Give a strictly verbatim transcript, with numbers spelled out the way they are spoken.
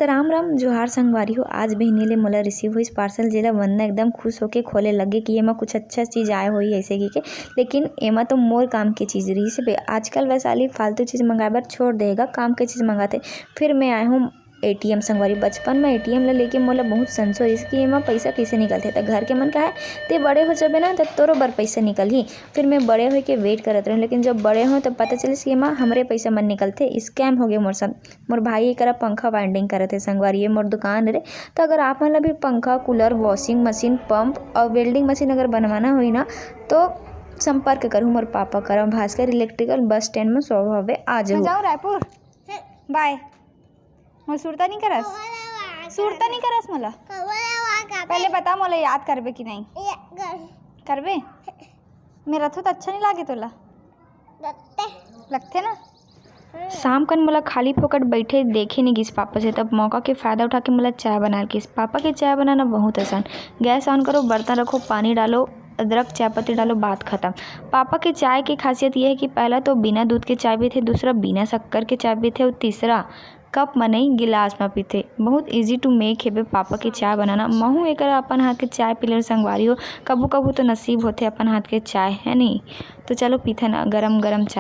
त राम राम जोहार संगवारी हो। आज बहिनी ले मोला रिसीव होइस पार्सल, जेला वंदना एकदम खुश होके खोले लगे कि एमा कुछ अच्छा चीज आए होही ऐसे कहिके। लेकिन एमा तो मोर काम के चीज रहिस बे। आजकल वैशाली फालतू चीज मंगाए बर छोड़ देगा, काम के चीज मंगाथे। फिर मैं आए हूँ एटीएम संगवारी। बचपन में एटीएम ला लेके मोला बहुत संशय रहिस कि एमा पैसा कैसे निकलथे। त घर के मन कहे, "ते बड़े हो जबे ना, त तोरो बर पैसा निकलही।" फिर मैं बड़े होके वेट करत रहूँ, लेकिन जब बड़े हो तब पता चलिस कि एमा हमरे पैसा मन निकलथे। स्कैम हो गए मोर साथ। मोर भाई एकरा पंखा वाइंडिंग करत हे संगवारी, ये मोर दुकान हरे। तो अगर आप मन ला भी पंखा, कूलर, वॉशिंग मशीन, पंप और वेल्डिंग मशीन अगर बनवाना होही ना, तो संपर्क करहू मोर पापा करा, भास्कर इलेक्ट्रिकल, बस स्टैंड में शॉप हवे, आ जाहू। जाओ रायपुर। बाय। मोला सुरता नहीं करस? सुरता नहीं करस मोला? पहले बता, मोला याद करबे कि नहीं? करबे? मैं रथो तो अच्छा नहीं लागे तोला? लगथे ना? शाम कन मोला खाली फोकट बैठे देखे नहीं गिस पापा से, तब मौका के फ़ायदा उठा के मोला चाय बना के। पापा के चाय बनाना बहुत आसान। गैस ऑन करो, बर्तन रखो, पानी डालो, अदरक, चाय पत्ती डालो, बात खत्म। पापा के चाय के खासियत ये है कि पहला तो बिना दूध के चाय पीथे, दूसरा बिना शक्कर के चाय पीथे और तीसरा कप म नहीं, गिलास म पीथे। बहुत easy to make हेबे पापा के चाय बनाना। महू एकर अपन हाथ के चाय पी ले संगवारी हो, कभू कभू तो नसीब होथे अपन हाथ के चाय, है नहीं? तो चलो पीथन गरम गरम चाय।